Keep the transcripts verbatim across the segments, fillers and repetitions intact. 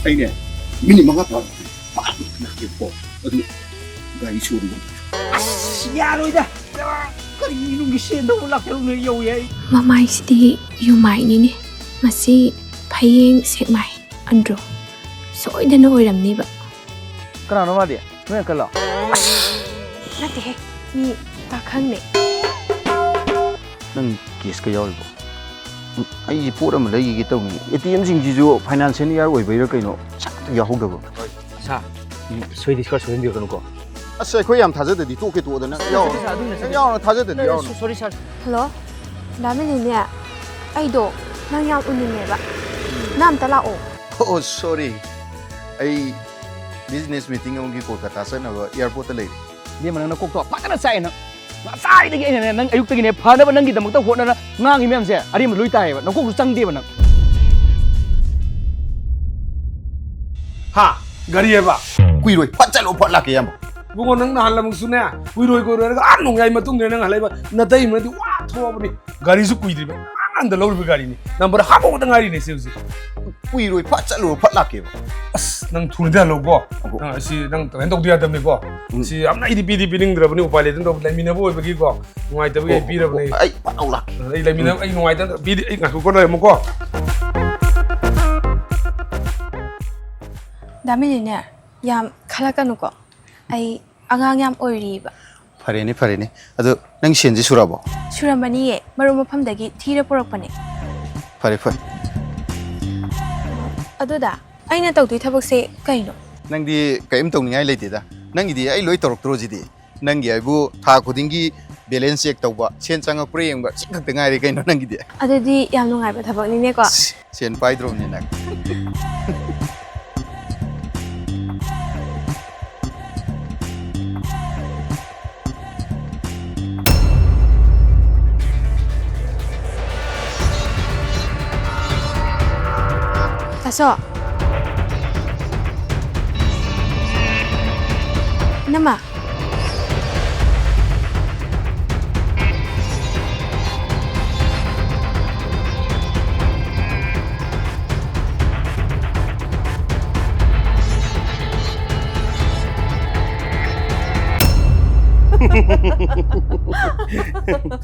ꯑꯩꯅꯦ, ꯃꯤꯅꯤꯠ ꯃꯉꯥ ꯐꯥ ꯂꯥꯛꯀꯦꯕꯀꯣ꯫ ꯑꯗꯨ ꯒꯥꯔꯤ ꯁꯣꯔꯨꯝ꯫ ꯑꯁ, ꯌꯥꯔꯣꯏꯗ꯫ ꯀꯔꯤ ꯏꯃꯨꯡꯒꯤ ꯁꯦꯟꯗꯧꯕ ꯂꯥꯛ ꯇꯔꯨꯛꯅ ꯌꯧꯏ ꯍꯥꯏ꯫ ꯃꯃꯥꯏꯁꯤꯗꯤ ꯌꯨꯃꯥꯏꯅꯤꯅꯦ꯫ ꯃꯁꯤ ꯐꯌꯦꯡ ꯁꯦꯛꯃꯥꯏ ꯑꯟꯗ꯭ꯔꯣ ꯁꯣꯏꯗꯅ ꯑꯣꯏꯔꯝꯅꯤꯕ꯫ ꯀꯅꯥꯅꯣ ꯃꯥꯗꯤ? ꯅꯣꯏ ꯑꯪꯀꯜꯂꯣ? ꯅꯠꯇꯦꯍꯦ, ꯃꯤ ꯄꯥꯈꯪꯅꯦ꯫ ꯅꯪ ꯀꯦꯁꯀ ꯌꯥꯎꯔꯤꯕꯣ? ꯎꯝ, ꯑꯩꯁꯦ ꯄꯣꯠ ꯑꯃ ꯂꯩꯈꯤꯒꯦ ꯇꯧꯅꯤ꯫ ꯑꯦ ꯇꯤ ꯑꯦꯝꯁꯤꯡꯁꯤꯁꯨ ꯐꯥꯏꯅꯥꯟꯁꯤꯌꯦꯜ ꯏꯌꯥꯔ ꯑꯣꯏꯕꯩꯔꯥ ꯀꯩꯅꯣ ꯁꯠ ꯌꯥꯎꯍꯧꯗꯕ꯫ ꯁꯥꯔ, ꯎꯝ, ꯁꯣꯏꯗꯤ ꯁꯨꯡꯁꯣꯏ ꯁꯣꯏꯍꯟꯕꯤꯔꯛꯀꯅꯨꯀꯣ꯫ ꯑꯁ, ꯑꯩꯈꯣꯏ ꯌꯥꯝ ꯊꯥꯖꯗꯗꯤ ꯇꯣꯛꯀꯦ ꯇꯣꯛꯑꯣꯗ꯫ ꯅꯪ ꯌꯥꯎꯔꯅꯨ꯫ ꯁꯥꯔ, ꯑꯗꯨꯝ ꯅꯪ ꯌꯥꯎꯔꯅꯨ, ꯊꯥꯖꯗꯗꯤ ꯌꯥꯎꯔꯅꯨ꯫ ꯁꯣꯔꯤ ꯁꯥꯔ꯫ ꯍꯜꯂꯣ, ꯗꯥ ꯃꯤꯂꯤꯅꯦ, ꯑꯩꯗꯣ ꯅꯪ ꯌꯥꯝ ꯎꯅꯤꯡꯉꯦꯕ꯫ ꯅꯪ ꯑꯝꯇ ꯂꯥꯛꯑꯣ꯫ ꯑꯣ, ꯁꯣꯔꯤ꯫ ꯑꯩ ꯕꯤꯖꯤꯅꯦꯁ ꯃꯤꯇꯤꯡ ꯑꯃꯒꯤ ꯀꯣꯜꯀꯇꯥ ꯆꯠꯅꯕ ꯑꯦꯌꯥꯔꯄꯣꯔꯠꯇ ꯂꯩꯔꯤ꯫ ꯏꯕꯦꯝꯃ, ꯅꯪ ꯅꯀꯣꯛꯇꯣ ꯐꯖꯅ ꯆꯥꯛꯑꯦ ꯅꯪ꯫ ꯉꯁꯥꯏꯗꯒꯤ ꯑꯩꯅꯅꯦ, ꯅꯪ ꯑꯌꯨꯛꯇꯒꯤꯅꯦ ꯐꯅꯕ ꯅꯪꯒꯤꯗꯃꯛꯇ ꯍꯣꯠꯅꯅ ꯉꯥꯡꯉꯤ ꯃꯌꯥꯝꯁꯦ ꯑꯔꯦꯝꯕ ꯂꯣꯏ ꯇꯥꯏꯌꯦꯕ꯫ ꯅꯀꯣꯛꯁꯨ ꯆꯪꯗꯦꯕ ꯅꯪ꯫ ꯍꯥ? ꯒꯥꯔꯤ ꯍꯥꯏꯕ? ꯀꯨꯏꯔꯣꯏ, ꯐꯠ ꯆꯠꯂꯣ, ꯐꯠ ꯂꯥꯛꯀꯦ, ꯏꯌꯥꯝꯕ꯫ ꯏꯕꯨꯡꯉꯣ, ꯅꯪ ꯅꯍꯥꯟ ꯂꯃꯨꯛꯁꯨꯅꯦ, ꯀꯨꯏꯔꯣꯏ ꯀꯨꯏꯔꯣꯏ ꯍꯥꯏꯔꯒ ꯑꯥ ꯅꯣꯡꯌꯥꯏ ꯃꯇꯨꯡꯗꯅꯦ ꯅꯪ ꯍꯜꯂꯛꯏꯕ꯫ ꯅꯇꯩꯃꯗꯤ ꯋꯥ ꯊꯣꯛꯑꯕꯅꯤ꯫ ꯒꯥꯔꯤꯁꯨ ꯀꯨꯏꯗ꯭ꯔꯤꯕ, ꯉꯔꯥꯡꯗ ꯂꯧꯔꯤꯕ ꯒꯥꯔꯤꯅꯤ꯫ ꯅꯝꯕꯔ ꯍꯥꯞꯄ ꯈꯛꯇ ꯉꯥꯏꯔꯤꯅꯦ ꯁꯤ ꯍꯧꯖꯤꯛ꯫ ꯀꯨꯏꯔꯣꯏ, ꯐꯠ ꯆꯠꯂꯨꯔꯣ, ꯐꯠ ꯂꯥꯛꯀꯦꯕ꯫ ꯑꯁ, ꯅꯪ ꯊꯨꯅꯗꯤ ꯍꯜꯂꯛꯎꯀꯣ꯫ ꯑꯍꯣ꯫ ꯅꯪ ꯑꯁꯤ ꯅꯪ ꯀꯩꯅꯣ ꯇꯧꯗ ꯌꯥꯗꯕꯅꯤꯀꯣ꯫ ꯎꯝ꯫ ꯁꯤ ꯌꯥꯝꯅ ꯑꯩꯗꯤ ꯄꯤꯗꯤ ꯄꯤꯅꯤꯡꯗ꯭ꯔꯕꯅꯤ, ꯎꯄꯥꯏ ꯂꯩꯇꯅ ꯇꯧꯕ, ꯂꯩꯃꯤꯟꯅꯕ ꯑꯣꯏꯕꯒꯤꯀꯣ, ꯅꯨꯡꯉꯥꯏꯇꯕꯒꯤ ꯑꯩ ꯍꯣ, ꯍꯣ, ꯄꯤꯔꯕꯅꯦ꯫ ꯍꯣ, ꯑꯩ ꯐꯠ ꯂꯥꯎ ꯂꯥꯛꯀꯦ꯫ ꯑꯩ ꯂꯩꯃꯤꯟꯅꯕ, ꯎꯝ꯫ ꯑꯩ ꯅꯨꯡꯉꯥꯏꯇꯅ ꯄꯤꯗꯤ, ꯑꯩ ꯉꯥꯏꯈꯣꯀꯣ, ꯂꯩꯔꯝꯃꯨꯀꯣ꯫ ꯗꯥ ꯃꯤꯂꯤꯅꯦ, ꯌꯥꯝ ꯈꯜꯂꯛꯀꯅꯨꯀꯣ꯫ ꯑꯩ ꯑꯉꯥꯡ ꯌꯥꯝ ꯑꯣꯏꯔꯤꯕ꯫ ꯐꯔꯦꯅꯦ, ꯐꯔꯦꯅꯦ꯫ ꯑꯗꯣ ꯅꯪ ꯁꯦꯟꯁꯦ ꯁꯨꯔꯕꯣ? ꯁꯨꯔꯝꯃꯅꯤꯌꯦ, ꯃꯔꯨꯞ ꯃꯐꯝꯗꯒꯤ ꯊꯤꯔ ꯄꯨꯔꯛꯄꯅꯦ꯫ ꯐꯔꯦ, ꯐꯔꯦ꯫ ꯑꯗꯨꯗ ꯑꯩꯅ ꯇꯧꯗꯣꯏ ꯊꯕꯛꯁꯦ ꯀꯩꯅꯣ? ꯅꯪꯗꯤ ꯀꯔꯤꯝ ꯇꯧꯅꯤꯡꯉꯥꯏ ꯂꯩꯇꯦꯗ꯫ ꯅꯪꯒꯤꯗꯤ ꯑꯩ ꯂꯣꯏ ꯇꯧꯔꯛꯇ꯭ꯔꯣ ꯁꯤꯗꯤ? ꯅꯪꯒꯤ ꯍꯥꯏꯕꯨ ꯊꯥ ꯈꯨꯗꯤꯡꯒꯤ ꯕꯦꯂꯦꯟꯁ ꯆꯦꯛ ꯇꯧꯕ, ꯁꯦꯟ ꯆꯪꯉꯛꯄ꯭ꯔꯥ ꯌꯦꯡꯕ, ꯁꯤ ꯈꯛꯇ ꯉꯥꯏꯔꯦ ꯀꯩꯅꯣ ꯅꯪꯒꯤꯗꯤ꯫ ꯑꯗꯨꯗꯤ ꯌꯥꯝ ꯅꯨꯡꯉꯥꯏꯕ ꯊꯕꯛꯅꯤꯅꯦꯀꯣ꯫ ꯁꯦꯟ ꯄꯥꯏꯗ꯭ꯔꯣꯕꯅꯤ ꯅꯪ꯫ ꯇꯥꯆꯧ꯫ ꯏꯅꯝꯃ꯫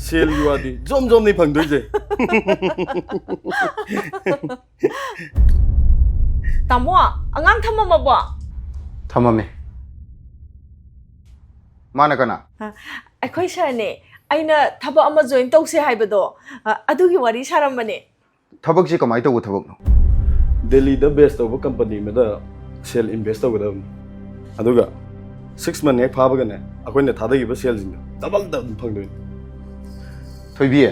ꯁꯦꯜꯒꯤ ꯋꯥꯗꯤ ꯖꯣꯝ ꯖꯣꯝꯅꯤ ꯐꯪꯗꯣꯏꯁꯦ꯫ ꯇꯥꯃꯣ, ꯑꯉꯥꯡ ꯊꯝꯃꯝꯃꯕꯣ? ꯊꯝꯃꯝꯃꯦ꯫ ꯃꯥꯅ ꯀꯅꯥ? ꯑꯩꯈꯣꯏ ꯁꯥꯔꯅꯦ꯫ ꯑꯩꯅ ꯊꯕꯛ ꯑꯃ ꯖꯣꯏꯟ ꯇꯧꯁꯦ ꯍꯥꯏꯕꯗꯣ, ꯑ, ꯑꯗꯨꯒꯤ ꯋꯥꯔꯤ ꯁꯥꯔꯝꯕꯅꯦ꯫ ꯊꯕꯛꯁꯤ ꯀꯃꯥꯏꯅ ꯇꯧꯕ ꯊꯕꯛꯅꯣ? ꯗꯦꯜꯂꯤꯗ ꯕꯦꯁ ꯇꯧꯕ ꯀꯝꯄꯅꯤ ꯑꯃꯗ ꯁꯦꯜ ꯏꯟꯚꯦꯁ ꯇꯧꯒꯗꯕꯅꯤ꯫ ꯑꯗꯨꯒ ꯁꯤꯛꯁ ꯃꯟ ꯍꯦꯛ ꯐꯥꯕꯒꯅꯦ, ꯑꯩꯈꯣꯏꯅ ꯊꯥꯗꯈꯤꯕ ꯁꯦꯜꯁꯤꯡꯗꯣ ꯗꯕꯜꯗ ꯑꯗꯨꯝ ꯐꯪꯗꯣꯏꯅꯤ꯫ ꯊꯣꯏꯕꯤ,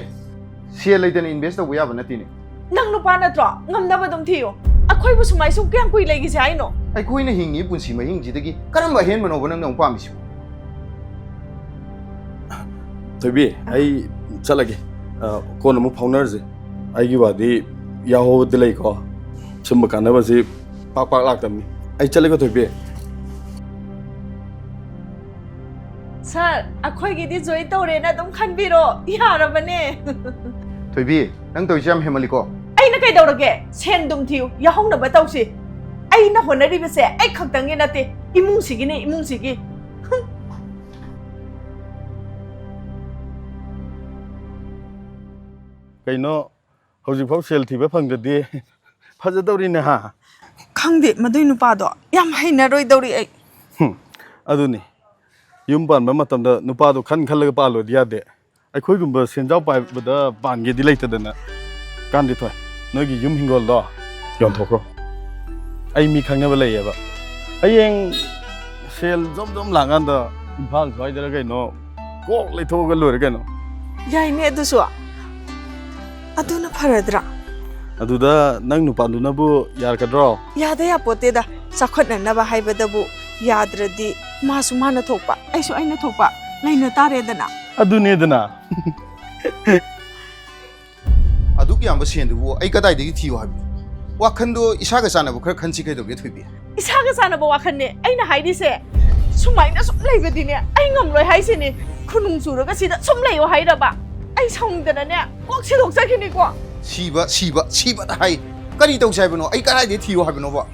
ꯁꯦꯜ ꯂꯩꯇꯅ ꯏꯟꯚꯦꯁ ꯇꯧꯕ ꯌꯥꯕ ꯅꯠꯇꯦꯅꯦ꯫ ꯅꯪ ꯅꯨꯄꯥ ꯅꯠꯇ꯭ꯔꯣ? ꯉꯝꯅꯕ ꯑꯗꯨꯝ ꯊꯤꯌꯨ꯫ ꯑꯩꯈꯣꯏꯕꯨ ꯁꯨꯃꯥꯏ ꯁꯨꯝ ꯀꯌꯥꯝ ꯀꯨꯏ ꯂꯩꯈꯤꯁꯦ ꯍꯥꯏꯅꯣ? ꯑꯩꯈꯣꯏꯅ ꯍꯤꯡꯉꯤ ꯄꯨꯟꯁꯤ ꯃꯍꯤꯡꯁꯤꯗꯒꯤ ꯀꯔꯝꯕ ꯑꯍꯦꯟꯕꯅꯣꯕ ꯅꯪꯅ ꯑꯃꯨꯛ ꯄꯥꯝꯃꯤꯁꯤꯕꯣ? ꯊꯣꯏꯕꯤ, ꯑꯩ ꯆꯠꯂꯒꯦ꯫ ꯑ, ꯀꯣꯟꯅ ꯑꯃꯨꯛ ꯐꯥꯎꯅꯔꯁꯦ꯫ ꯑꯩꯒꯤ ꯋꯥꯗꯤ ꯌꯥꯍꯧꯗꯤ ꯂꯩꯀꯣ꯫ ꯁꯨꯝꯕ ꯀꯥꯟꯅꯕꯁꯤ ꯄꯥꯛ ꯄꯥꯛ ꯂꯥꯛꯇꯕꯅꯤ꯫ ꯑꯩ ꯆꯠꯂꯦꯀꯣ ꯊꯣꯏꯕꯤ꯫ ꯁꯥꯔ, ꯑꯩꯈꯣꯏꯒꯤꯗꯤ ꯖꯣꯏꯟ ꯇꯧꯔꯦꯅ ꯑꯗꯨꯝ ꯈꯟꯕꯤꯔꯣ, ꯌꯥꯔꯕꯅꯦ꯫ ꯊꯣꯏꯕꯤ, ꯅꯪ ꯇꯧꯔꯤꯁꯦ ꯌꯥꯝ ꯍꯦꯟꯃꯜꯂꯤꯀꯣ꯫ ꯑꯩꯅ ꯀꯩꯗꯧꯔꯒꯦ? ꯁꯦꯟ ꯑꯗꯨꯝ ꯊꯤꯌꯨ, ꯌꯥꯍꯧꯅꯕ ꯇꯧꯁꯤ꯫ ꯑꯩꯅ ꯍꯣꯠꯅꯔꯤꯕꯁꯦ ꯑꯩ ꯈꯛꯇꯪꯒꯤ ꯅꯠꯇꯦ, ꯏꯃꯨꯡꯁꯤꯒꯤꯅꯦ, ꯏꯃꯨꯡꯁꯤꯒꯤ꯫ ꯀꯩꯅꯣ, ꯍꯧꯖꯤꯛꯐꯥꯎ ꯁꯦꯜ ꯊꯤꯕ ꯐꯪꯗ꯭ꯔꯗꯤ ꯐꯖꯗꯧꯔꯤꯅꯦ ꯍꯥ? ꯈꯪꯗꯦ, ꯃꯗꯨꯏ ꯅꯨꯄꯥꯗꯣ ꯌꯥꯝ ꯍꯩꯅꯔꯣꯏꯗꯧꯔꯤ ꯑꯩ꯫ ꯍꯨꯝ, ꯑꯗꯨꯅꯤ, ꯌꯨꯝ ꯄꯥꯟꯕ ꯃꯇꯝꯗ ꯅꯨꯄꯥꯗꯣ ꯈꯟ ꯈꯜꯂꯒ ꯄꯥꯜꯂꯣꯗꯤ ꯌꯥꯗꯦ꯫ ꯑꯩꯈꯣꯏꯒꯨꯝꯕ ꯁꯦꯟꯖꯥꯎ ꯄꯥꯏꯕꯗ ꯄꯥꯟꯒꯦꯗꯤ ꯂꯩꯇꯗꯅ꯫ ꯀꯥꯟꯗꯤ ꯊꯣꯏ, ꯅꯣꯏꯒꯤ ꯌꯨꯝ ꯍꯤꯡꯒꯣꯜꯗꯣ ꯌꯣꯟꯊꯣꯛꯈ꯭ꯔꯣ꯫ ꯑꯩ ꯃꯤ ꯈꯪꯅꯕ ꯂꯩꯌꯦꯕ꯫ ꯍꯌꯦꯡ ꯁꯦꯜ ꯖꯣꯝ ꯖꯣꯝ ꯂꯥꯛꯀꯥꯟꯗ ꯏꯝꯐꯥꯜ ꯁ꯭ꯋꯥꯏꯗꯔ ꯀꯩꯅꯣ ꯀꯣꯛ ꯂꯩꯊꯣꯛꯑꯒ ꯂꯣꯏꯔꯦ ꯀꯩꯅꯣ꯫ ꯌꯥꯏꯅꯦ ꯑꯗꯨꯁꯨ꯫ ꯑꯗꯨꯅ ꯐꯔꯗ꯭ꯔꯥ? ꯑꯗꯨꯗ ꯅꯪ ꯅꯨꯄꯥꯗꯨꯅꯕꯨ ꯌꯥꯔꯛꯀꯗ꯭ꯔꯣ? ꯌꯥꯗ ꯌꯥꯄꯣꯠꯇꯦꯗ꯫ ꯆꯥꯎꯈꯠꯅꯅꯕ ꯍꯥꯏꯕꯗꯕꯨ ꯌꯥꯗ꯭ꯔꯗꯤ ꯃꯥꯁꯨ ꯃꯥꯅ ꯊꯣꯛꯄ, ꯑꯩꯁꯨ ꯑꯩꯅ ꯊꯣꯛꯄ ꯂꯩꯅ ꯇꯥꯔꯦꯗꯅ꯫ ꯑꯗꯨꯅꯦꯗꯅ꯫ ꯑꯗꯨꯛ ꯌꯥꯝꯕ ꯁꯦꯟꯗꯨꯕꯨ ꯑꯩ ꯀꯗꯥꯏꯗꯒꯤ ꯊꯤꯌꯨ ꯍꯥꯏꯕꯅꯣ? ꯋꯥꯈꯟꯗꯣ ꯏꯁꯥꯒ ꯆꯥꯟꯅꯕ ꯈꯔ ꯈꯟꯁꯤ ꯀꯩꯗꯧꯒꯦ ꯊꯣꯏꯕꯤ? ꯏꯁꯥꯒ ꯆꯥꯟꯅꯕ ꯋꯥꯈꯜꯅꯦ ꯑꯩꯅ ꯍꯥꯏꯔꯤꯁꯦ꯫ ꯁꯨꯃꯥꯏꯅ ꯁꯨꯝ ꯂꯩꯕꯗꯤꯅꯦ ꯑꯩ ꯉꯝꯂꯣꯏ ꯍꯥꯏꯁꯤꯅꯤ꯫ ꯈꯨꯅꯨꯡ ꯆꯨꯔꯒ ꯁꯤꯗ ꯁꯨꯝ ꯂꯩꯌꯣ ꯍꯥꯏꯔꯕ? ꯑꯩ ꯁꯥꯎꯅꯤꯡꯗꯅꯅꯦ ꯀꯣꯛ ꯁꯤꯗꯣꯛꯆꯈꯤꯅꯤꯀꯣ꯫ ꯁꯤꯕ, ꯁꯤꯕ, ꯁꯤꯕꯗ ꯍꯥꯏ꯫ ꯀꯔꯤ ꯇꯧꯁꯦ ꯍꯥꯏꯕꯅꯣ? ꯑꯩ ꯀꯗꯥꯏꯗꯒꯤ ꯊꯤꯌꯨ ꯍꯥꯏꯕꯅꯣꯕ?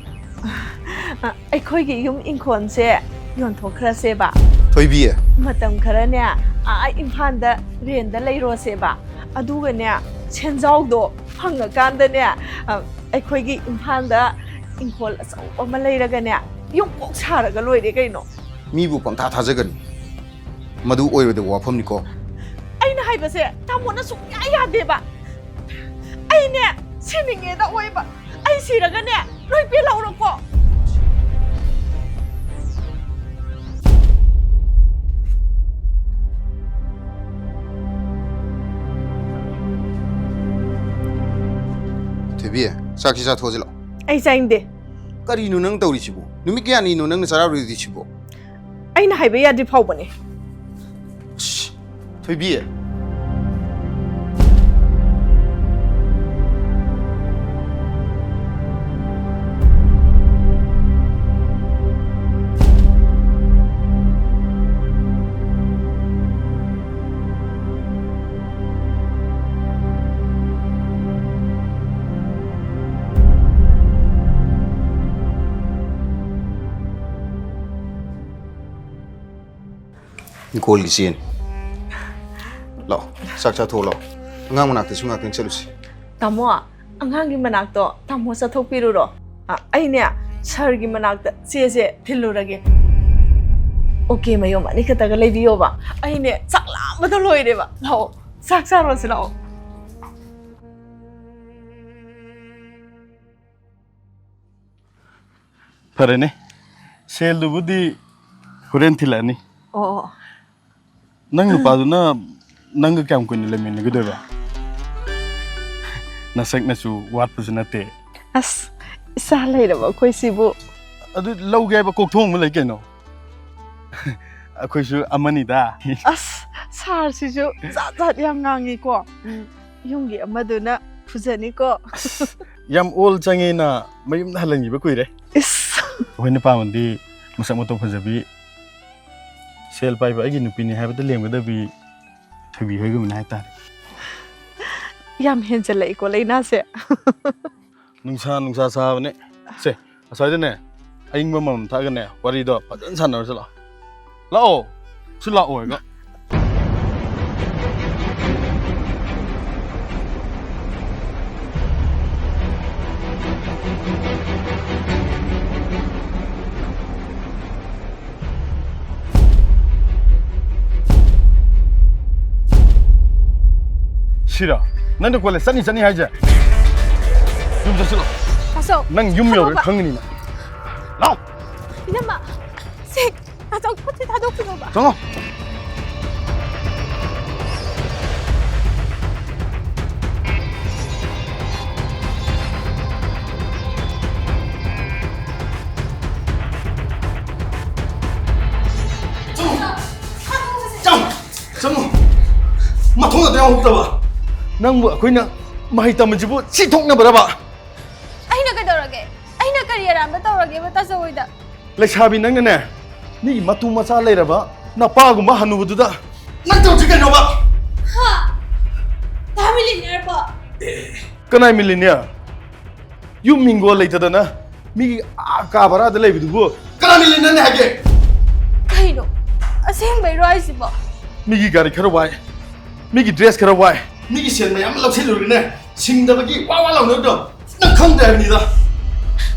ꯑ, ꯑꯩꯈꯣꯏꯒꯤ ꯌꯨꯝ ꯏꯪꯈꯣꯜꯁꯦ ꯌꯣꯟꯊꯣꯛꯈ꯭ꯔꯁꯦꯕ꯫ ꯊꯣꯏꯕꯤ꯫ ꯃꯇꯝ ꯈꯔꯅꯦ, ꯑꯥ ꯏꯝꯐꯥꯜꯗ ꯔꯦꯟꯗ ꯂꯩꯔꯣꯁꯦꯕ꯫ ꯑꯗꯨꯒꯅꯦ, ꯁꯦꯟꯖꯥꯎꯗꯣ ꯐꯪꯉꯀꯥꯟꯗꯅꯦ, ꯑ, ꯑꯩꯈꯣꯏꯒꯤ ꯏꯝꯐꯥꯜꯗ ꯏꯪꯈꯣꯜ ꯑꯆꯧꯕ ꯑꯃ ꯂꯩꯔꯒꯅꯦ, ꯌꯨꯝ ꯀꯣꯛ ꯁꯥꯔꯒ ꯂꯣꯏꯔꯦ ꯀꯩꯅꯣ꯫ ꯃꯤꯕꯨ ꯄꯪꯊꯥ ꯊꯥꯖꯒꯅꯤ꯫ ꯃꯗꯨ ꯑꯣꯏꯔꯣꯏꯗꯕ ꯋꯥꯐꯝꯅꯤꯀꯣ꯫ ꯑꯩꯅ ꯍꯥꯏꯕꯁꯦ ꯇꯥꯃꯣꯅ ꯁꯨꯡꯌꯥ ꯌꯥꯗꯦꯕ꯫ ꯑꯩꯅꯦ, ꯁꯤꯅꯤꯡꯉꯦꯗ ꯑꯣꯏꯕ꯫ ꯑꯩ ꯁꯤꯔꯒꯅꯦ, ꯂꯣꯏ ꯄꯦꯜꯍꯧꯔꯣꯀꯣ꯫ ꯊꯣꯏꯕꯤ, ꯆꯥꯛꯁꯤ ꯆꯥꯊꯣꯛꯑꯁꯤ ꯂꯥꯛꯑꯣ꯫ ꯑꯩ ꯆꯥꯅꯤꯡꯗꯦ꯫ ꯀꯔꯤꯅꯣ ꯅꯪ ꯇꯧꯔꯤꯁꯤꯕꯣ? ꯅꯨꯃꯤꯠ ꯀꯌꯥꯅꯤꯅꯣ ꯅꯪꯅ ꯆꯔꯥ ꯋꯥꯔꯤꯗꯤꯁꯤꯕꯣ? ꯑꯩꯅ ꯍꯥꯏꯕ ꯌꯥꯗ꯭ꯔꯤ ꯐꯥꯎꯕꯅꯦ꯫ ꯑꯁ, ꯊꯣꯏꯕꯤ꯫ ꯏꯪꯈꯣꯜꯒꯤ ꯆꯦꯅꯤ꯫ ꯂꯥꯛꯑꯣ, ꯆꯥꯛ ꯆꯥꯊꯣꯛꯑꯣ ꯂꯥꯛꯑꯣ꯫ ꯑꯉꯥꯡ ꯃꯅꯥꯛꯇꯁꯨ ꯉꯥꯛꯇꯪ ꯆꯠꯂꯨꯁꯤ꯫ ꯇꯥꯃꯣ, ꯑꯉꯥꯡꯒꯤ ꯃꯅꯥꯛꯇꯣ ꯇꯥꯃꯣ ꯆꯠꯊꯣꯛꯄꯤꯔꯨꯔꯣ꯫ ꯑ, ꯑꯩꯅꯦ ꯁꯥꯔꯒꯤ ꯃꯅꯥꯛꯇ ꯆꯦꯁꯦ ꯊꯤꯜꯂꯨꯔꯒꯦ꯫ ꯑꯣꯀꯦ ꯃꯌꯨꯝ ꯑꯅꯤꯈꯛꯇꯒ ꯂꯩꯕꯤꯌꯣꯕ꯫ ꯑꯩꯅꯦ ꯆꯥꯛ ꯂꯥꯝꯕꯗ ꯂꯣꯏꯔꯦꯕ꯫ ꯂꯥꯛꯑꯣ, ꯆꯥꯛ ꯆꯥꯔꯨꯔꯁꯤ ꯂꯥꯛꯑꯣ꯫ ꯐꯔꯦꯅꯦ, ꯁꯦꯜꯗꯨꯕꯨꯗꯤ ꯍꯣꯔꯦꯟ ꯊꯤꯜꯂꯛꯑꯅꯤ꯫ ꯑꯣ, ꯑꯣ꯫ ꯅꯪ ꯅꯨꯄꯥꯗꯨꯅ ꯅꯪꯒ ꯀꯌꯥꯝ ꯀꯨꯏꯅ ꯂꯩꯃꯤꯟꯅꯒꯗꯣꯏꯕ? ꯅꯁꯛ ꯅꯁꯨ ꯋꯥꯠꯄꯁꯨ ꯅꯠꯇꯦ꯫ ꯑꯁ, ꯏꯆꯥ ꯂꯩꯔꯕ ꯑꯩꯈꯣꯏꯁꯤꯕꯨ꯫ ꯑꯗꯨ ꯂꯧꯒꯦ ꯍꯥꯏꯕ ꯀꯣꯛꯊꯣꯡ ꯑꯃ ꯂꯩ ꯀꯩꯅꯣ꯫ ꯑꯩꯈꯣꯏꯁꯨ ꯑꯃꯅꯤꯗ꯫ ꯑꯁ, ꯁꯥꯔꯁꯤꯁꯨ ꯖꯥꯠ ꯖꯥꯠ ꯌꯥꯝ ꯉꯥꯡꯉꯤꯀꯣ꯫ ꯎꯝ, ꯌꯨꯝꯒꯤ ꯑꯃꯗꯨꯅ ꯐꯨꯖꯅꯤꯀꯣ꯫ ꯑꯁ, ꯌꯥꯝ ꯑꯣꯜ ꯆꯪꯉꯦꯅ ꯃꯌꯨꯝꯗ ꯍꯜꯍꯟꯈꯤꯕ ꯀꯨꯏꯔꯦ꯫ ꯏꯁ꯫ ꯑꯩꯈꯣꯏꯅ ꯄꯥꯝꯕꯗꯤ ꯃꯁꯛ ꯃꯇꯧ ꯐꯖꯕꯤ, ꯁꯦꯜ ꯄꯥꯏꯕ ꯑꯩꯒꯤ ꯅꯨꯄꯤꯅꯤ ꯍꯥꯏꯕꯗ ꯂꯦꯝꯒꯗꯕꯤ ꯊꯣꯏꯕꯤ ꯍꯣꯏꯒꯨꯝꯕꯅꯤ ꯍꯥꯏꯇꯥꯔꯦ꯫ ꯌꯥꯝ ꯍꯦꯟꯖꯜꯂꯛꯏꯀꯣ ꯂꯩꯅꯥꯁꯦ꯫ ꯅꯨꯡꯁꯥ, ꯅꯨꯡꯁꯥ ꯁꯥꯕꯅꯦ꯫ ꯁꯦ, ꯑꯁ꯭ꯋꯥꯏꯗꯅꯦ, ꯑꯏꯪꯕ ꯑꯃꯃꯝ ꯊꯛꯑꯒꯅꯦ, ꯋꯥꯔꯤꯗꯣ ꯐꯖꯅ ꯁꯥꯟꯅꯔꯨꯁꯤ ꯂꯥꯛꯑꯣ꯫ ꯂꯥꯛꯑꯣ꯫ ꯁꯤ ꯂꯥꯛꯑꯣ ꯍꯥꯏꯒ꯫ ꯁꯤꯔꯥ? ꯅꯪꯅ ꯀꯣꯂꯦꯖ ꯆꯠꯅꯤ ꯆꯠꯅꯤ ꯍꯥꯏꯁꯦ? ꯌꯨꯝ ꯆꯠꯁꯤꯜꯂꯣ꯫ ꯇꯥꯆꯧ, ꯅꯪ ꯌꯨꯝ ꯌꯧꯔꯒ ꯊꯥꯗꯣꯛꯄ꯫ ꯈꯪꯒꯅꯤ ꯅꯪ꯫ ꯂꯥꯛꯑꯣ꯫ ꯏꯅꯝꯃ, ꯁꯦ, ꯇꯥꯆꯧ, ꯄꯣꯠꯁꯦ ꯊꯥꯗꯣꯛꯈꯤꯅꯣꯕ꯫ ꯆꯪꯉꯣ꯫ ꯆꯪꯉꯣ꯫ ꯆꯪꯉꯣ꯫ ꯆꯪꯉꯣ꯫ ꯃꯊꯣꯡ ꯑꯗꯨ ꯌꯥꯝ ꯍꯨꯛꯇꯕ꯫ ꯅꯪꯕꯨ ꯑꯩꯈꯣꯏꯅ ꯃꯍꯩ ꯇꯝꯕꯁꯤꯕꯨ ꯁꯤ ꯊꯣꯛꯅꯕꯔꯕ? ꯑꯩꯅ ꯀꯩꯗꯧꯔꯒꯦ? ꯑꯩꯅ ꯀꯔꯤ ꯑꯔꯥꯟꯕ ꯇꯧꯔꯒꯦꯕ ꯇꯥꯆꯧ ꯍꯣꯏꯗ? ꯂꯩꯁꯥꯕꯤ ꯅꯪꯅꯅꯦ, ꯃꯤꯒꯤ ꯃꯇꯨ ꯃꯆꯥ ꯂꯩꯔꯕ ꯅꯄꯥꯒꯨꯝꯕ ꯍꯅꯨꯕꯗꯨꯗ ꯅꯪ ꯇꯧꯔꯤꯁꯤ ꯀꯩꯅꯣꯕ? ꯍꯥ? ꯗꯥ ꯃꯤꯂꯤꯅꯤꯌꯔꯕꯣ? ꯀꯅꯥꯏ ꯃꯤꯂꯤꯅꯤꯌꯔ? ꯌꯨꯝ ꯍꯤꯡꯒꯣꯜ ꯂꯩꯇꯗꯅ ꯃꯤꯒꯤ ꯑꯥ ꯀꯥ ꯚꯔꯥꯗ ꯂꯩꯕꯗꯨꯕꯨ ꯀꯅꯥ ꯃꯤꯂꯤꯅꯤꯌꯔꯅꯤ ꯍꯥꯏꯒꯦ? ꯀꯩꯅꯣ? ꯑꯁꯦꯡꯕꯩꯔꯣ ꯍꯥꯏꯁꯤꯕꯣ? ꯃꯤꯒꯤ ꯒꯥꯔꯤ ꯈꯔ ꯋꯥꯏ, ꯃꯤꯒꯤ ꯗ꯭ꯔꯦꯁ ꯈꯔ ꯋꯥꯏ, ꯃꯤꯒꯤ ꯁꯦꯜ ꯃꯌꯥꯝ ꯂꯧꯁꯤꯜꯂꯨꯔꯒꯅꯦ, ꯁꯤꯡꯗꯕꯒꯤ ꯋꯥ ꯋꯥ ꯂꯥꯎꯅꯕꯗꯣ ꯅꯪ ꯈꯪꯗ꯭ꯔꯦ ꯍꯥꯏꯕꯅꯤꯗ꯫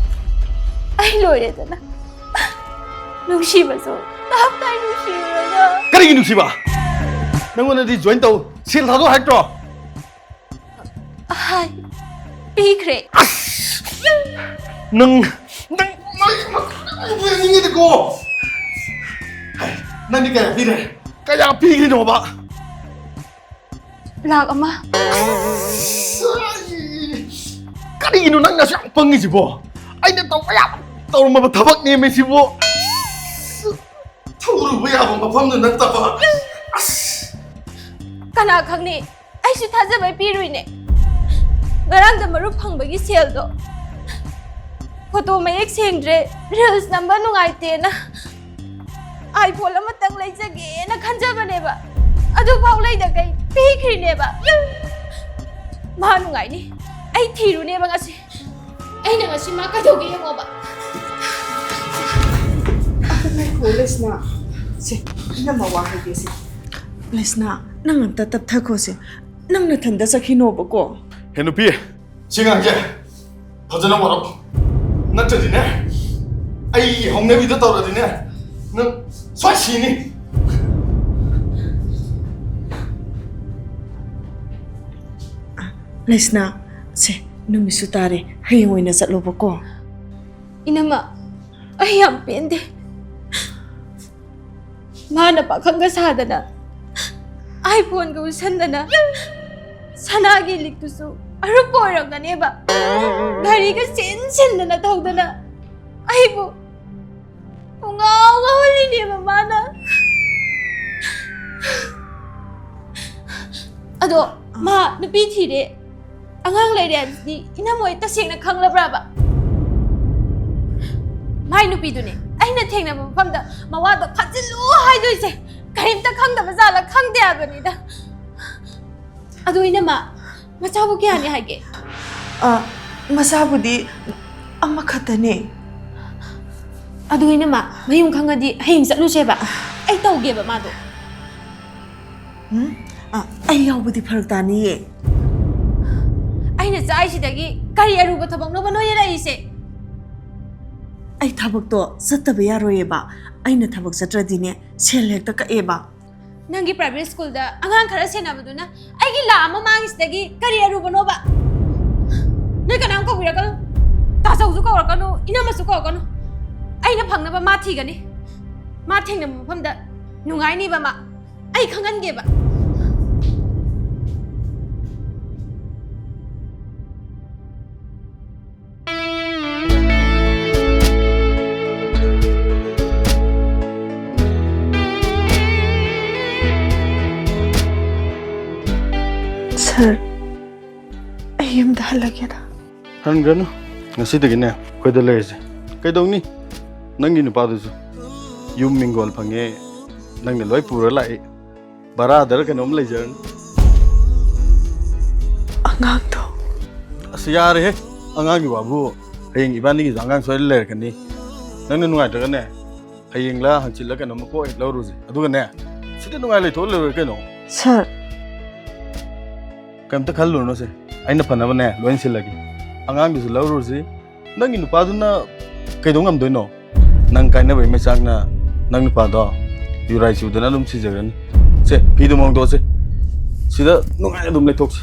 ꯑꯩ ꯂꯣꯏꯔꯦꯗꯅ꯫ ꯅꯨꯡꯁꯤꯕꯁꯨ ꯇꯞ ꯇꯥꯏ ꯅꯨꯡꯁꯤꯔꯨꯔꯒ꯫ ꯀꯔꯤꯒꯤ ꯅꯨꯡꯁꯤꯕ? ꯅꯪꯉꯣꯟꯗꯗꯤ ꯖꯣꯏꯟ ꯇꯧ, ꯁꯦꯜ ꯊꯥꯗꯣꯛ ꯍꯥꯏꯔꯛꯇ꯭ꯔꯣ? ꯍꯥꯏ, ꯄꯤꯈ꯭ꯔꯦ꯫ ꯑꯁ! ꯅꯪ, ꯅꯪ, ꯅꯪ, ꯅꯪ ꯌꯦꯡꯅꯤꯡꯉꯤꯗꯀꯣ꯫ ꯍꯥꯏ, ꯅꯪꯗꯤ ꯀꯌꯥ ꯄꯤꯔꯦ? ꯀꯌꯥ ꯄꯤꯈ꯭ꯔꯤꯅꯣꯕ? ꯂꯥꯛ ꯑꯃ꯫ ꯑꯁ! ꯀꯔꯤꯒꯤꯅꯣ ꯅꯪꯅ ꯑꯁꯨꯛ ꯌꯥꯝ ꯄꯪꯉꯤꯁꯤꯕꯣ? ꯑꯩꯅ ꯇꯧꯕ ꯌꯥꯕ ꯇꯧꯔꯝꯃꯕ ꯊꯕꯛꯅꯦꯃꯤ ꯁꯤꯕꯣ꯫ ꯊꯧꯔꯨꯕ ꯌꯥꯕ ꯃꯐꯝꯗꯨ ꯅꯠꯇꯕ꯫ ꯑꯁ! ꯀꯅꯥ ꯈꯪꯅꯤ? ꯑꯩꯁꯨ ꯊꯥꯖꯕꯩ ꯄꯤꯔꯨꯏꯅꯦ꯫ ꯉꯔꯥꯡꯗ ꯃꯔꯨꯞ ꯐꯪꯕꯒꯤ ꯁꯦꯜꯗꯣ ꯐꯣꯇꯣ ꯃꯌꯦꯛ ꯁꯦꯡꯗ꯭ꯔꯦ, ꯔꯤꯜꯁ ꯅꯝꯕ ꯅꯨꯡꯉꯥꯏꯇꯦꯅ iPhone ꯑꯃꯇꯪ ꯂꯩꯖꯒꯦꯅ ꯈꯟꯖꯕꯅꯦꯕ꯫ ꯑꯗꯨꯐꯥꯎ ꯂꯩꯗꯈꯩ ꯄꯤꯈ꯭ꯔꯤꯅꯦꯕ꯫ ꯃꯥ ꯅꯨꯡꯉꯥꯏꯅꯤ꯫ ꯑꯩ ꯊꯤꯔꯨꯅꯦꯕ ꯉꯁꯤ꯫ ꯑꯩꯅ ꯉꯁꯤ ꯃꯥ ꯀꯩꯗꯧꯒꯦ ꯌꯦꯡꯉꯣꯕ꯫ ꯑꯗꯨ ꯉꯥꯏꯈꯣ, ꯂꯩꯁꯅꯥ꯫ ꯁꯦ, ꯏꯅꯝꯃ ꯋꯥ ꯍꯥꯏꯒꯦꯁꯦ꯫ ꯂꯩꯁꯅꯥ, ꯅꯪ ꯑꯝꯇ ꯇꯞꯊꯈꯣꯁꯦ꯫ ꯅꯪ ꯅꯊꯟꯗ ꯆꯠꯈꯤꯅꯣꯕꯀꯣ꯫ ꯍꯦ ꯅꯨꯄꯤ, ꯁꯤ ꯑꯉꯥꯡꯁꯦ ꯐꯖꯅ ꯋꯥꯔꯧ꯫ ꯅꯠꯇ꯭ꯔꯗꯤꯅꯦ, ꯑꯩ ꯍꯧꯅꯕꯤꯗ ꯇꯧꯔꯗꯤꯅꯦ, ꯅꯪ ꯁꯣꯏ ꯁꯤꯅꯤ꯫ ꯂꯩꯁꯅꯥ, ꯁꯦ, ꯅꯨꯃꯤꯠꯁꯨ ꯇꯥꯔꯦ, ꯍꯌꯦꯡ ꯑꯣꯏꯅ ꯆꯠꯂꯣꯕꯀꯣ꯫ ꯏꯅꯝꯃ, ꯑꯩ ꯌꯥꯝ ꯄꯦꯟꯗꯦ꯫ ꯃꯥꯅ ꯄꯥꯈꯪꯒ ꯁꯥꯗꯅ, iPhone-ꯒ ꯎꯠꯁꯟꯗꯅ, ꯁꯅꯥꯒꯤ ꯂꯤꯛꯇꯨꯁꯨ ꯑꯔꯨꯞꯄ ꯑꯣꯏꯔꯝꯒꯅꯦꯕ, ꯘꯔꯤꯒ ꯁꯤꯟ ꯁꯤꯟꯗꯅ ꯊꯧꯗꯅ, ꯑꯩꯕꯨ ꯄꯨꯡꯉꯥꯎ ꯉꯥꯎꯍꯜꯂꯤꯅꯦꯕ ꯃꯥꯅ꯫ ꯑꯗꯣ ꯃꯥ ꯅꯨꯄꯤ ꯊꯤꯔꯦ, ꯑꯉꯥꯡ ꯂꯩꯔꯦ ꯍꯥꯏꯕꯁꯤꯗꯤ ꯏꯅꯝꯃꯣꯏ ꯇꯁꯦꯡꯅ ꯈꯪꯂꯕ꯭ꯔꯕ? ꯃꯥꯏ ꯅꯨꯄꯤꯗꯨꯅꯦ ꯑꯩꯅ ꯊꯦꯡꯅꯕ ꯃꯐꯝꯗ ꯃꯋꯥꯗꯣ ꯐꯥꯖꯤꯜꯂꯨ ꯍꯥꯏꯗꯣꯏꯁꯦ꯫ ꯀꯔꯤꯝꯇ ꯈꯪꯗꯕ ꯖꯥꯠꯂ ꯈꯪꯗꯦ ꯍꯥꯏꯕꯅꯤꯗ꯫ ꯑꯗꯣ ꯏꯅꯝꯃ, ꯃꯆꯥꯕꯨ ꯀꯌꯥꯅꯤ ꯍꯥꯏꯒꯦ? ꯑ, ꯃꯆꯥꯕꯨꯗꯤ ꯑꯃꯈꯛꯇꯅꯦ꯫ ꯑꯗꯨ ꯏꯅꯝꯃ, ꯃꯌꯨꯝ ꯈꯪꯉꯗꯤ ꯍꯌꯦꯡ ꯆꯠꯂꯨꯁꯦꯕ꯫ ꯑꯩ ꯇꯧꯒꯦꯕ ꯃꯥꯗꯣ꯫ ꯎꯝ? ꯑ, ꯑꯩ ꯌꯥꯎꯕꯗꯤ ꯐꯔꯛ ꯇꯥꯅꯤꯌꯦ꯫ ꯑꯩꯅ ꯆꯥꯏꯁꯤꯗꯒꯤ ꯀꯔꯤ ꯑꯔꯨꯕ ꯊꯕꯛꯅꯣꯕ ꯅꯣꯏꯅ ꯂꯩꯔꯤꯁꯦ? ꯑꯩ ꯊꯕꯛꯇꯣ ꯆꯠꯇꯕ ꯌꯥꯔꯣꯏꯌꯦꯕ꯫ ꯑꯩꯅ ꯊꯕꯛ ꯆꯠꯇ꯭ꯔꯗꯤꯅꯦ, ꯁꯦꯜ ꯍꯦꯛꯇ ꯀꯛꯑꯦꯕ꯫ ꯅꯪꯒꯤ private school-ꯗ ꯑꯉꯥꯡ ꯈꯔ ꯁꯦꯟꯅꯕꯗꯨꯅ ꯑꯩꯒꯤ ꯂꯥꯛ ꯑꯃ ꯃꯥꯡꯉꯤꯁꯤꯗꯒꯤ ꯀꯔꯤ ꯑꯔꯨꯕꯅꯣꯕ? ꯅꯣꯏ ꯀꯅꯥꯝ ꯀꯧꯕꯤꯔꯛꯀꯅꯨ꯫ ꯇꯥꯆꯧꯁꯨ ꯀꯧꯔꯛꯀꯅꯨ, ꯏꯅꯝꯃꯁꯨ ꯀꯧꯔꯛꯀꯅꯨ꯫ ꯑꯩꯅ ꯐꯪꯅꯕ ꯃꯥ ꯊꯤꯒꯅꯤ꯫ ꯃꯥ ꯊꯦꯡꯅꯕ ꯃꯐꯝꯗ ꯅꯨꯡꯉꯥꯏꯅꯤꯕ ꯃꯥ꯫ ꯑꯩ ꯈꯪꯍꯟꯒꯦꯕ꯫ Sir, ꯑꯩ ꯌꯨꯝꯗ ꯍꯜꯂꯒꯦꯗ꯫ ꯍꯟꯈ꯭ꯔꯅꯨ꯫ ꯉꯁꯤꯗꯒꯤꯅꯦ ꯑꯩꯈꯣꯏꯗ ꯂꯩꯔꯁꯦ꯫ ꯀꯩꯗꯧꯅꯤ? ꯅꯪꯒꯤ ꯅꯨꯄꯥꯗꯨꯁꯨ ꯌꯨꯝ ꯃꯤꯡꯒꯣꯜ ꯐꯪꯉꯦ, ꯅꯪꯅ ꯂꯣꯏ ꯄꯨꯔ ꯂꯥꯛꯏ꯫ ꯚꯔꯥꯗꯔ ꯀꯩꯅꯣꯝ ꯂꯩꯖꯔꯅꯤ꯫ ꯑꯉꯥꯡꯗꯣ꯫ ꯑꯁ, ꯌꯥꯔꯦꯍꯦ꯫ ꯑꯉꯥꯡꯒꯤ ꯋꯥꯕꯨ꯫ ꯍꯌꯦꯡ ꯏꯕꯥꯅꯤꯒꯤꯁꯨ ꯑꯉꯥꯡ ꯁꯣꯏꯗꯅ ꯂꯩꯔꯛꯀꯅꯤ꯫ ꯅꯪꯅ ꯅꯨꯡꯉꯥꯏꯇ꯭ꯔꯒꯅꯦ, ꯍꯌꯦꯡꯂ ꯍꯪꯆꯤꯠꯂ ꯀꯩꯅꯣꯝꯃ ꯀꯣꯛ ꯍꯦꯛ ꯂꯧꯔꯨꯁꯦ꯫ ꯑꯗꯨꯒꯅꯦ, ꯁꯤꯗ ꯅꯨꯡꯉꯥꯏ ꯂꯩꯊꯣꯛꯑ ꯂꯣꯏꯔꯦ ꯀꯩꯅꯣ꯫ ꯁꯥꯔ꯫ ꯀꯩꯝꯇ ꯈꯜꯂꯨꯔꯅꯨꯁꯦ, ꯑꯩꯅ ꯐꯅꯕꯅꯦ ꯂꯣꯏ ꯁꯤꯜꯂꯒꯦ꯫ ꯑꯉꯥꯡꯗꯨꯁꯨ ꯂꯧꯔꯨꯔꯁꯤ꯫ ꯅꯪꯒꯤ ꯅꯨꯄꯥꯗꯨꯅ ꯀꯩꯗꯧ ꯉꯝꯗꯣꯏꯅꯣ? ꯅꯪ ꯀꯥꯏꯅꯕꯩ ꯃꯩꯆꯥꯛꯅ ꯅꯪ ꯅꯨꯄꯥꯗꯣ ꯌꯨꯔꯥꯏ ꯆꯨꯗꯅ ꯑꯗꯨꯝ ꯁꯤꯖꯈ꯭ꯔꯅꯤ꯫ ꯁꯦ, ꯐꯤꯗꯨ ꯍꯣꯡꯗꯣꯛꯑꯁꯦ꯫ ꯁꯤꯗ ꯅꯨꯡꯉꯥꯏꯅ ꯑꯗꯨꯝ ꯂꯩꯊꯣꯛꯁꯤ꯫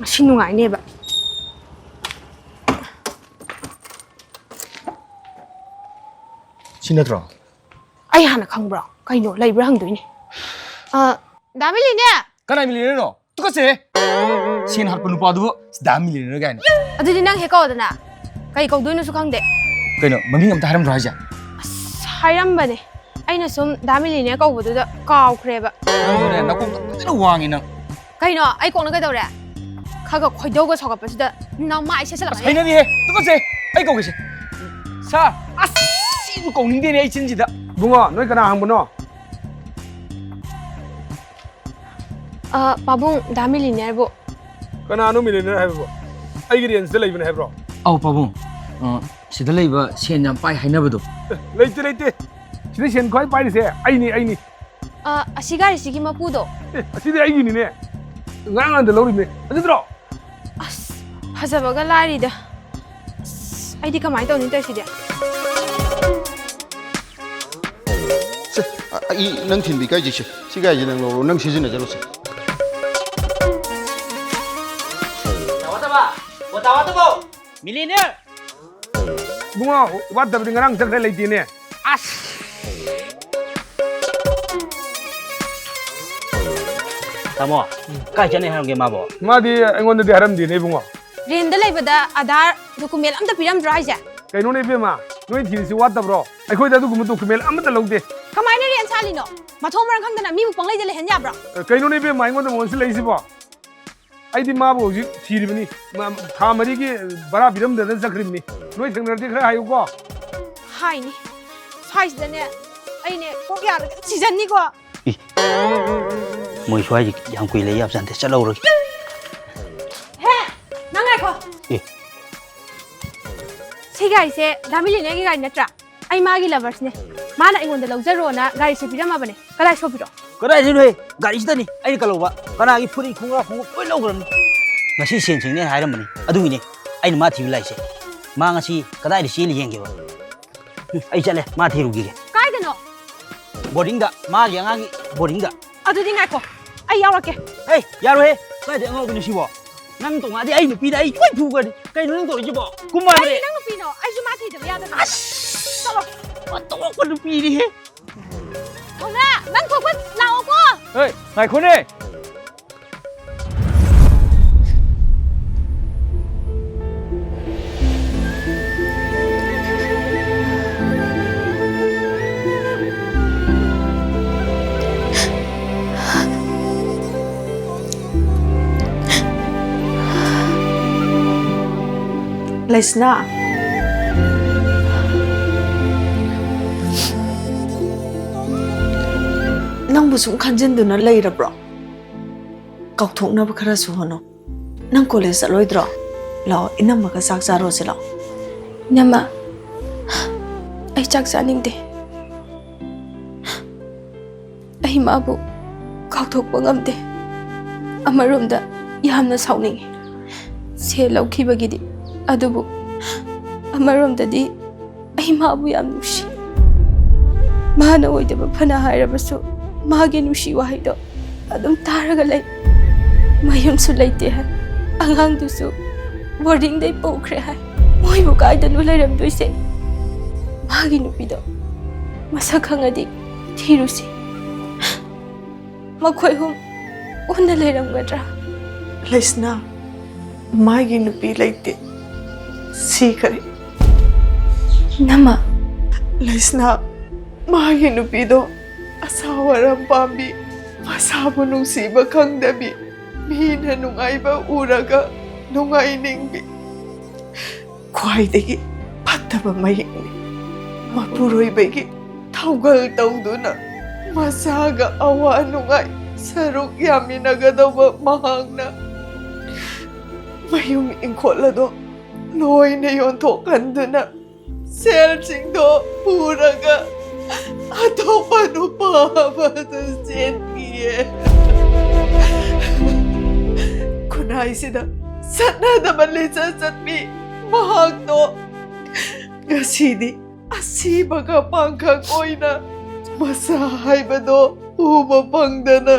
ꯉꯁꯤ ꯅꯨꯡꯉꯥꯏꯅꯦꯕ꯫ ꯁꯤ ꯅꯠꯇ꯭ꯔꯣ? ꯑꯩ ꯍꯥꯟꯅ ꯈꯪꯕ꯭ꯔꯣ? ꯀꯩꯅꯣ, ꯂꯩꯕ꯭ꯔꯥ ꯍꯪꯗꯣꯏꯅꯦ꯫ ꯑ, ꯗꯥ ꯃꯤꯂꯤꯅꯦ! ꯀꯅꯥꯏ ꯃꯤꯂꯤꯅꯦꯔꯅꯣ? ꯇꯨꯀꯠꯆꯩꯍꯦ! ꯁꯦꯟ ꯍꯥꯠꯄ ꯅꯨꯄꯥꯗꯨꯕꯨ ꯗꯥ ꯃꯤꯂꯤꯅꯦꯔ ꯀꯥꯏꯅ꯫ ꯑꯗꯨꯗꯤ ꯅꯪ ꯍꯦꯛ ꯀꯧꯗꯅ꯫ ꯀꯩ ꯀꯧꯗꯣꯏꯅꯣꯁꯨ ꯈꯪꯗꯦ꯫ ꯀꯩꯅꯣ, ꯃꯃꯤꯡ ꯑꯝꯇ ꯍꯥꯏꯔꯝꯗ꯭ꯔꯣ ꯍꯥꯏꯁꯦ? ꯑꯁ, ꯍꯥꯏꯔꯝꯕꯅꯦ꯫ ꯑꯩꯅ ꯁꯨꯝ ꯗꯥ ꯃꯤꯂꯤꯅꯦꯔ ꯀꯧꯕꯗꯨꯗ ꯀꯥꯎꯈ꯭ꯔꯦꯕ꯫ ꯅꯪꯁꯨꯅꯦ, ꯅꯀꯣꯛꯇꯣ ꯐꯖꯅ ꯋꯥꯡꯉꯤ ꯅꯪ꯫ ꯀꯩꯅꯣ, ꯑꯩ ꯀꯣꯛꯅ ꯀꯩꯗꯧꯔꯦ? ꯈꯔ ꯈꯔ ꯈꯣꯏꯗꯧꯒ ꯁꯥꯎꯒꯠꯄꯁꯤꯗ ꯅꯃꯥꯏ ꯑꯁ, ꯁꯦꯠꯆꯜꯂꯛꯀꯅꯤ꯫ ꯍꯩꯅꯗꯦꯍꯦ! ꯇꯨꯀꯠꯆꯩ! ꯑꯩ ꯀꯧꯒꯦꯁꯦ꯫ ꯁꯥꯔ! ꯑꯁ! ꯁꯤꯁꯨ ꯀꯧꯅꯤꯡꯗꯦꯅꯦ ꯑꯩ ꯆꯤꯟꯁꯤꯗ꯫ ꯏꯕꯨꯡꯉꯣ, ꯅꯣꯏ ꯀꯅꯥ ꯍꯪꯕꯅꯣ? ꯑ, ꯄꯥꯕꯨꯡ, ꯗꯥ ꯃꯤꯂꯤꯅꯤꯌꯔꯕꯨ꯫ ꯀꯅꯥꯅꯣ ꯃꯤꯂꯤꯅꯤꯌꯔ ꯍꯥꯏꯕꯕꯨ? ꯑꯩꯒꯤ ꯔꯦꯟꯖꯇ ꯂꯩꯕꯅꯦ ꯍꯥꯏꯕ꯭ꯔꯣ? ꯑꯧ, ꯄꯥꯕꯨꯡ꯫ ꯑ, ꯁꯤꯗ ꯂꯩꯕ ꯁꯦꯟ ꯌꯥꯝ ꯄꯥꯏ ꯍꯥꯏꯅꯕꯗꯣ꯫ ꯑꯦ, ꯂꯩꯇꯦ, ꯂꯩꯇꯦ꯫ ꯁꯤꯗ ꯁꯦꯟ ꯈ꯭ꯋꯥꯏ ꯄꯥꯏꯔꯤꯁꯦ ꯑꯩꯅꯤ, ꯑꯩꯅꯤ꯫ ꯑ, ꯑꯁꯤ ꯒꯥꯔꯤꯁꯤꯒꯤ ꯃꯄꯨꯗꯣ? ꯑꯦ, ꯑꯁꯤꯗꯤ ꯑꯩꯒꯤꯅꯤꯅꯦ꯫ ꯉꯔꯥꯡ ꯅꯍꯥꯟꯗ ꯂꯧꯔꯤꯕꯅꯦ꯫ ꯅꯠꯇ꯭ꯔꯣ? ꯑꯁ, ꯐꯖꯕꯒ ꯂꯥꯏꯔꯤꯗ꯫ ꯑꯁ, ꯑꯩꯗꯤ ꯀꯃꯥꯏꯅ ꯇꯧꯅꯤ ꯇꯧꯔꯤꯁꯤꯗꯤ? ꯁꯦ, ꯑ, ꯑꯩ ꯅꯪ ꯊꯤꯟꯕꯤ ꯀꯥꯏꯁꯦ ꯁꯦ꯫ ꯁꯤ ꯒꯥꯔꯤꯁꯦ ꯅꯪ ꯂꯧꯔꯣ, ꯅꯪ ꯁꯤꯖꯤꯟꯅꯖꯔꯣ ꯁꯦ꯫ ꯇꯥꯃꯣ ꯇꯥꯃꯣ! ꯑꯣ, ꯇꯥꯃꯣ ꯇꯥꯃꯣ! ꯃꯤꯂꯤꯅꯤꯌꯔ! ꯏꯕꯨꯡꯉꯣ, ꯋꯥꯠꯇꯕꯗꯤ ꯉꯔꯥꯡ ꯆꯠꯈ꯭ꯔꯦ, ꯂꯩꯇꯦꯅꯦ꯫ ꯑꯁ! ꯇꯥꯃꯣ, ꯀꯥꯏ ꯆꯠꯅꯤ ꯍꯥꯏꯔꯝꯒꯦ ꯃꯥꯕꯣ? ꯃꯥꯗꯤ ꯑꯩꯉꯣꯟꯗꯗꯤ ꯍꯥꯏꯔꯝꯗꯦꯅꯦ ꯏꯕꯨꯡꯉꯣ꯫ ꯔꯦꯟꯗ ꯂꯩꯕꯗ ꯑꯙꯥꯔ ꯗꯣꯀꯨꯃꯦꯟ ꯑꯝꯇ ꯄꯤꯔꯝꯗ꯭ꯔꯣ ꯍꯥꯏꯁꯦ? ꯀꯩꯅꯣꯅꯦ ꯏꯕꯦꯝꯃ, ꯅꯣꯏ ꯊꯤꯔꯤꯁꯤ ꯋꯥꯠꯇꯕ꯭ꯔꯣ? ꯑꯩꯈꯣꯏꯗ ꯑꯗꯨꯒꯨꯝꯕ ꯗꯣꯀꯨꯃꯦꯟ ꯑꯃꯠꯇ ꯂꯧꯗꯦ꯫ ꯀꯃꯥꯏꯅ ꯔꯦꯟ ꯁꯥꯜꯂꯤꯅꯣ? ꯃꯊꯣꯡ ꯃꯔꯝ ꯈꯪꯗꯅ ꯃꯤꯕꯨ ꯄꯪꯂꯩꯗ ꯂꯩꯍꯟ ꯌꯥꯕ꯭ꯔꯣ? ꯑꯦ, ꯀꯩꯅꯣꯅꯦ ꯏꯕꯦꯝꯃ, ꯑꯩꯉꯣꯟꯗ ꯃꯣꯟꯁꯤꯜꯂꯛꯏꯁꯤꯕꯣ? ꯑꯩꯗꯤ ꯃꯥꯕꯨ ꯍꯧꯖꯤꯛ ꯊꯤꯔꯤꯕꯅꯤ꯫ ꯃꯥ ꯊꯥ ꯃꯔꯤꯒꯤ ꯚꯔꯥ ꯄꯤꯔꯝꯗꯅ ꯆꯠꯈ꯭ꯔꯤꯕꯅꯤ꯫ ꯅꯣꯏ ꯊꯦꯡꯅꯔꯗꯤ ꯈꯔ ꯍꯥꯏꯌꯨꯀꯣ꯫ ꯍꯥꯏꯅꯤ꯫ ꯁ꯭ꯋꯥꯏꯁꯤꯗꯅꯦ ꯑꯩꯅꯦ ꯀꯣꯛ ꯌꯥꯔꯒ ꯁꯤꯖꯟꯅꯤꯀꯣ꯫ ꯏ꯫ ꯃꯣꯏ ꯁ꯭ꯋꯥꯏꯁꯤ ꯌꯥꯝ ꯀꯨꯏ ꯂꯩ ꯌꯥꯕꯖꯥꯠ ꯅꯠꯇꯦ꯫ ꯆꯠꯍꯧꯔꯒꯦ꯫ ꯍꯦ! ꯅꯪ ꯉꯥꯏꯈꯣ꯫ ꯑꯦ꯫ ꯁꯤ ꯒꯥꯔꯤꯁꯦ ꯗꯥ ꯃꯤꯂꯤꯅꯤꯌꯔꯒꯤ ꯒꯥꯔꯤ ꯅꯠꯇ꯭ꯔꯥ? ꯑꯩ ꯃꯥꯒꯤ ꯂꯚꯔꯁꯅꯦ꯫ ꯃꯥꯅ ꯑꯩꯉꯣꯟꯗ ꯂꯧꯖꯔꯣꯅ ꯒꯥꯔꯤꯁꯦ ꯄꯤꯔꯝꯃꯕꯅꯦ꯫ ꯀꯗꯥꯏ ꯁꯣꯛꯄꯤꯔꯣ? ꯀꯗꯥꯏꯗꯩꯅꯣꯍꯦ? ꯒꯥꯔꯤꯁꯤꯗꯅꯤ ꯑꯩꯅ ꯀꯜꯍꯧꯕ꯫ ꯀꯅꯥꯒꯤ ꯐꯨꯔꯤꯠ, ꯈꯣꯡꯒ꯭ꯔꯥꯎ, ꯈꯣꯡꯎꯞ ꯂꯣꯏ ꯂꯧꯈ꯭ꯔꯕꯅꯤ꯫ ꯉꯁꯤ ꯁꯦꯟ ꯁꯤꯡꯅꯦꯅ ꯍꯥꯏꯔꯝꯕꯅꯤ꯫ ꯑꯗꯨꯒꯤꯅꯦ ꯑꯩꯅ ꯃꯥ ꯊꯤꯕ ꯂꯥꯛꯏꯁꯦ꯫ ꯃꯥ ꯉꯁꯤ ꯀꯗꯥꯏꯗ ꯆꯦꯜꯂꯤ ꯌꯦꯡꯒꯦꯕ꯫ ꯎꯝ, ꯑꯩ ꯆꯠꯂꯦ, ꯃꯥ ꯊꯤꯔꯨꯈꯤꯒꯦ꯫ ꯀꯥꯏꯗꯅꯣ? ꯕꯣꯔꯗꯤꯡꯗ, ꯃꯥꯒꯤ ꯑꯉꯥꯡꯒꯤ ꯕꯣꯔꯗꯤꯡꯗ꯫ ꯑꯗꯨꯗꯤ ꯉꯥꯏꯈꯣ, ꯑꯩ ꯌꯥꯎꯔꯛꯀꯦ꯫ ꯑꯦ, ꯌꯥꯔꯣꯏꯍꯦ꯫ ꯀꯥꯏꯗꯩ ꯑꯉꯥꯎꯕꯤꯅꯣ ꯁꯤꯕꯣ? ꯅꯪ ꯇꯣꯉꯥꯟꯗꯤ ꯑꯩ ꯅꯨꯄꯤꯗ ꯑꯩ ꯂꯣꯏ ꯐꯨꯒꯅꯤ꯫ ꯀꯩꯅꯣ ꯅꯪ ꯇꯧꯔꯤꯁꯤꯕꯣ? ꯀꯨꯝꯃꯣ ꯍꯥꯏꯕꯅꯦ꯫ ꯑꯩ ꯅꯪ ꯅꯨꯄꯤꯅꯣ? ꯑꯩꯁꯨ ꯃꯥ ꯊꯤꯗꯕ ꯌꯥꯗꯕꯅꯤ꯫ ꯑꯁ! ꯆꯠꯂꯣ꯫ ꯑꯇꯣꯛꯄ ꯅꯨꯄꯤꯅꯤꯍꯦ꯫ ꯊꯧꯅꯥ, ꯅꯪ ꯊꯣꯛꯄ ꯂꯥꯛꯑꯣꯀꯣ꯫ ꯍꯦ, ꯉꯥꯏꯈꯣꯅꯦ꯫ ꯂꯩꯁꯅꯥ, ꯅꯪꯕꯨ ꯁꯨꯝ ꯈꯟꯖꯤꯟꯗꯨꯅ ꯂꯩꯔꯕ꯭ꯔꯣ? ꯀꯥꯎꯊꯣꯛꯅꯕ ꯈꯔꯁꯨ ꯍꯣꯠꯅꯧ꯫ ꯅꯪ ꯀꯣꯂꯦꯖ ꯆꯠꯂꯣꯏꯗ꯭ꯔꯣ? ꯂꯥꯛꯑꯣ, ꯏꯅꯝꯃꯒ ꯆꯥꯛ ꯆꯥꯔꯨꯁꯤ ꯂꯥꯛꯑꯣ꯫ ꯏꯅꯝꯃ, ꯑꯩ ꯆꯥꯛ ꯆꯥꯅꯤꯡꯗꯦ꯫ ꯑꯩ ꯃꯥꯕꯨ ꯀꯥꯎꯊꯣꯛꯄ ꯉꯝꯗꯦ꯫ ꯑꯃꯔꯣꯝꯗ ꯌꯥꯝꯅ ꯁꯥꯎꯅꯤꯡꯉꯤ, ꯁꯦꯜ ꯂꯧꯈꯤꯕꯒꯤꯗꯤ꯫ ꯑꯗꯨꯕꯨ ꯑꯃꯔꯣꯝꯗꯗꯤ ꯑꯩ ꯃꯥꯕꯨ ꯌꯥꯝ ꯅꯨꯡꯁꯤ꯫ ꯃꯥꯅ ꯑꯣꯏꯗꯕ ꯐꯅ ꯍꯥꯏꯔꯕꯁꯨ, ꯃꯥꯒꯤ ꯅꯨꯡꯁꯤ ꯋꯥꯍꯩꯗꯣ ꯑꯗꯨꯝ ꯇꯥꯔꯒ ꯂꯩ꯫ ꯃꯌꯨꯝꯁꯨ ꯂꯩꯇꯦ ꯍꯥꯏ, ꯑꯉꯥꯡꯗꯨꯁꯨ ꯕꯣꯔꯗꯤꯡꯗꯩ ꯄꯨꯈ꯭ꯔꯦ ꯍꯥꯏ꯫ ꯃꯣꯏꯕꯨ ꯀꯥꯏꯗꯅꯣ ꯂꯩꯔꯝꯗꯣꯏꯁꯦ? ꯃꯥꯒꯤ ꯅꯨꯄꯤꯗꯣ ꯃꯁꯛ ꯈꯪꯉꯗꯤ ꯊꯤꯔꯨꯁꯤ꯫ ꯃꯈꯣꯏ ꯑꯍꯨꯝ ꯄꯨꯟꯅ ꯂꯩꯔꯝꯒꯗ꯭ꯔꯥ? ꯂꯩꯁꯅꯥ, ꯃꯥꯒꯤ ꯅꯨꯄꯤ ꯂꯩꯇꯦ, ꯁꯤꯈꯔꯦ꯫ ꯏꯅꯝꯃ꯫ ꯂꯩꯁꯅꯥ, ꯃꯥꯒꯤ ꯅꯨꯄꯤꯗꯣ ꯑꯁꯥ ꯋꯥꯔꯝ ꯄꯥꯝꯕꯤ, ꯃꯁꯥꯕꯨ ꯅꯨꯡꯁꯤꯕ ꯈꯪꯗꯕꯤ, ꯃꯤꯅ ꯅꯨꯡꯉꯥꯏꯕ ꯎꯔꯒ ꯅꯨꯡꯉꯥꯏꯅꯤꯡꯕꯤ, ꯈ꯭ꯋꯥꯏꯗꯒꯤ ꯐꯠꯇꯕ ꯃꯍꯤꯛꯅꯤ꯫ ꯃꯄꯨꯔꯣꯏꯕꯒꯤ ꯊꯧꯒꯜ ꯇꯧꯗꯨꯅ ꯃꯆꯥꯒ ꯑꯋꯥ ꯅꯨꯡꯉꯥꯏ ꯁꯔꯨꯛ ꯌꯥꯃꯤꯟꯅꯒꯗꯧꯕ ꯃꯍꯥꯛꯅ ꯃꯌꯨꯝ ꯏꯪꯈꯣꯜ ꯑꯗꯣ ꯂꯣꯏꯅ ꯌꯣꯟꯊꯣꯛꯍꯟꯗꯨꯅ ꯁꯦꯜꯁꯤꯡꯗꯣ ꯄꯨꯔꯒ ꯑꯇꯣꯞꯄ ꯅꯨꯄꯥ ꯑꯃꯗ ꯆꯦꯟꯈꯤꯌꯦ꯫ ꯈꯨꯟꯅꯥꯏꯁꯤꯗ ꯆꯠꯅꯗꯕ ꯂꯤꯆꯠ ꯆꯠꯄꯤ ꯃꯍꯥꯛꯇꯣ ꯉꯁꯤꯗꯤ ꯑꯁꯤꯕꯒ ꯄꯥꯡꯈꯪ ꯑꯣꯏꯅ ꯃꯆꯥ ꯍꯥꯏꯕꯗꯣ ꯎꯕ ꯐꯪꯗꯅ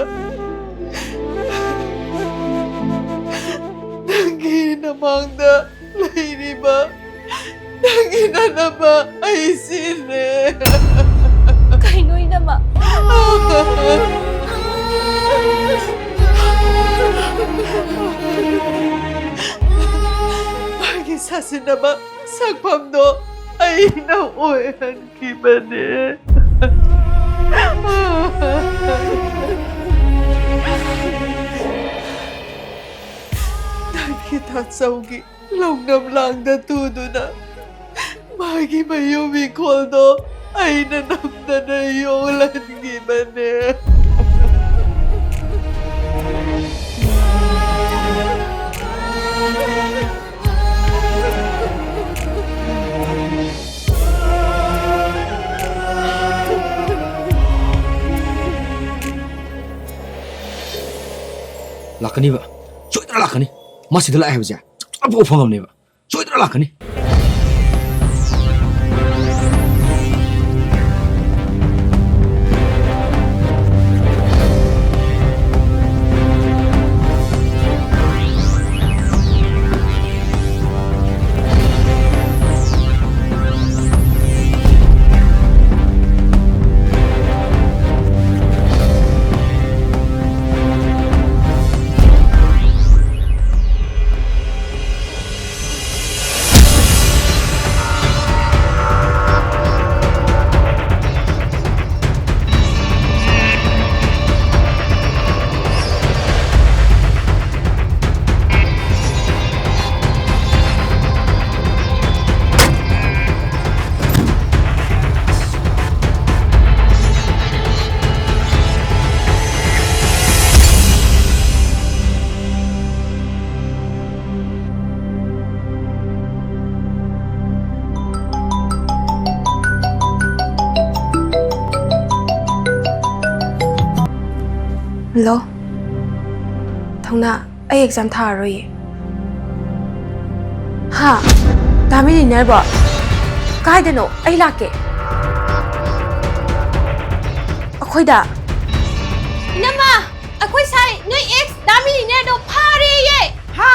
ꯅꯪꯒꯤ ꯅꯃꯥꯡꯗ ꯂꯩꯔꯤꯕ ꯅꯪꯒꯤ ꯅꯅꯝꯃ ꯑꯩ ꯁꯤꯔꯦ꯫ ꯀꯩꯅꯣ ꯏꯅꯝꯃ? ꯃꯥꯒꯤ ꯁꯥꯁꯤꯟꯅꯕ ꯁꯛꯐꯝꯗꯣ ꯑꯩꯅ ꯑꯣꯏꯍꯟꯈꯤꯕꯅꯦ꯫ ꯅꯪꯒꯤ ꯇꯥꯆꯧꯒꯤ ꯂꯧꯅꯝ ꯂꯥꯡꯗ ꯇꯨꯗꯨꯅ ꯃꯥꯒꯤ ꯃꯌꯨꯝ ꯏꯪꯈꯣꯜꯗꯣ ꯑꯩꯅ ꯅꯝꯗꯅ ꯌꯣꯜꯍꯟꯈꯤꯕꯅꯦ꯫ ꯂꯥꯛꯀꯅꯤꯕ꯫ ꯁꯣꯏꯗꯅ ꯂꯥꯛꯀꯅꯤ꯫ ꯃꯁꯤꯗ ꯂꯥꯛꯑꯦ ꯍꯥꯏꯕꯁꯦ ꯆꯞ ꯆꯥꯕ ꯄꯥꯎ ꯐꯪꯉꯕꯅꯦꯕ꯫ ꯁꯣꯏꯗꯅ ꯂꯥꯛꯀꯅꯤ꯫ ꯍꯜꯂꯣ꯫ ꯊꯧꯅꯥ, ꯑꯩ ꯑꯦꯛꯖꯥꯝ ꯊꯥꯔꯔꯣꯏꯌꯦ꯫ ꯍꯥ? ꯗꯥ ꯃꯤꯂꯤꯅꯤꯌꯔꯕꯣ? ꯀꯥꯏꯗꯅꯣ? ꯑꯩ ꯂꯥꯛꯀꯦ꯫ ꯑꯩꯈꯣꯏꯗ? ꯏꯅꯝꯃ, ꯑꯩꯈꯣꯏ ꯁꯥꯏ ꯅꯣꯏ ꯑꯦꯛꯁ ꯗꯥ ꯃꯤꯂꯤꯅꯤꯌꯔꯗꯣ ꯐꯥꯔꯦꯌꯦ! ꯍꯥ?